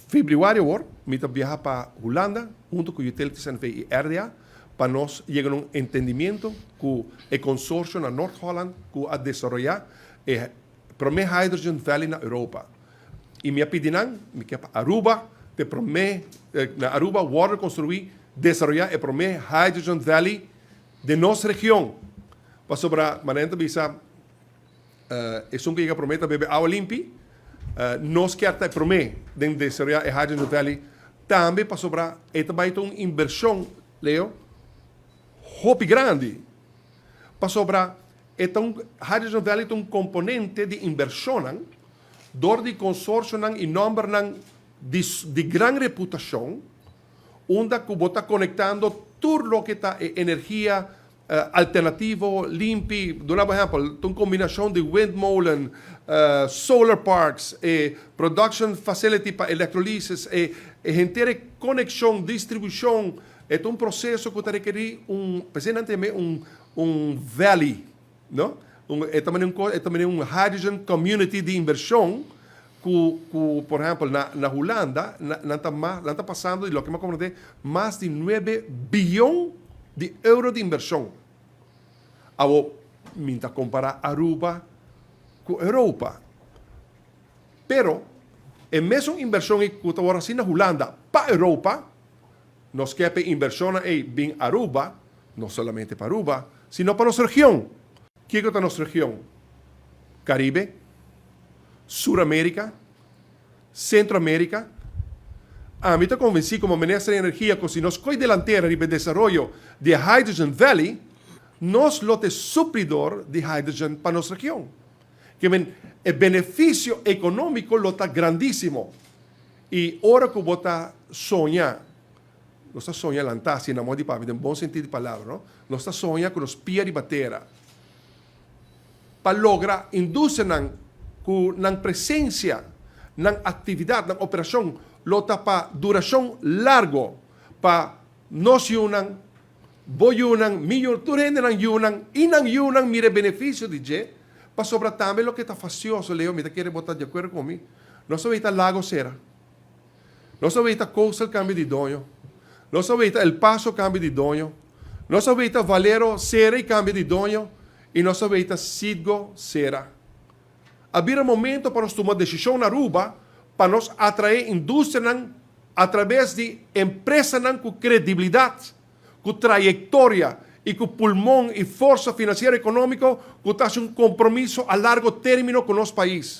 Februari awor, mi ta biaha pa Hulanda, hunto cu Utilities NV y RDA, pa nos yega na un entendimento cu e consorcio na Noord-Holland cu a desaroya e prome Hydrogen Valley na Europa. Y mi a pidi nan, mi kier pa Aruba, ta prome, na Aruba wordo construi, desaroya e prome Hydrogen Valley di nos region. Pasobra, manera ta bisa, esun cu yega prome ta bebe awa limpi, nos kier ta prome den desaroya e Hydrogen Valley, tambe pasobra e ta bay un inversion, Leo, hopi grandi. Pasobra e un Hydrogen Valley un componente di inversion door di consorcio y nomber di gran reputacion, unda cu ta conectando tur loke ta energia alternativo, limpi. Duna por ehempel, un combinacion di windmolen, solar parks, production facility pa electrolysis, e henter conexion, distribucion, e un proceso cu ta rekeri un, precisamente un valley, no? E tambe un hydrogen community di inversion cu, por ehempel, na Hulanda, nan ta pasando di loke mi a compronde, mas di 9 biyon di euro di inversion. Awo, mi ta compara Aruba cu Europa. Pero, e mesun inversion cu ta asina na Hulanda pa Europa, nos kier inversion ey bin Aruba, no solamente pa Aruba, sino pa nos region. Kico ta nos region? Caribe, Sur America, Centro America. Ami ta convenci como minister di Energia cu si nos coy delantera di desaroyo di Hydrogen Valley, nos lo ta suplidor di hydrogen pa nos region. Kiermen, e beneficio economico lo ta grandisimo. Y ora cu bo ta soña, nos ta soña lanta, asina, na moda di papia, den bon sentido di palabra, no? Nos ta soña cu nos pia riba tera. Pa logra industria cu nan presencia, nan actividad, nan operacion, lo ta pa duracion largo, pa nos yiunan, bo yiunan, mi yiu, tur hende nan yiunan, y nan yiunan mira beneficio di dje, pasobra tambe loke ta fastioso, Leo, mi ta kere bo ta di acuerdo cu mi, nos a weita Lago sera, nos a weita Coastal cambio di doño, nos a weita El Paso cambio di doño, nos a weita Valero sera y cambio di doño, y nos a weita Citgo sera. A bira momento pa nos tuma decision na Aruba pa nos atrae industria atraves di empresa cu credibilidad, cu trayectoria y cu pulmon y forsa financiero economico, cu ta un compromiso a largo termino cu nos pais.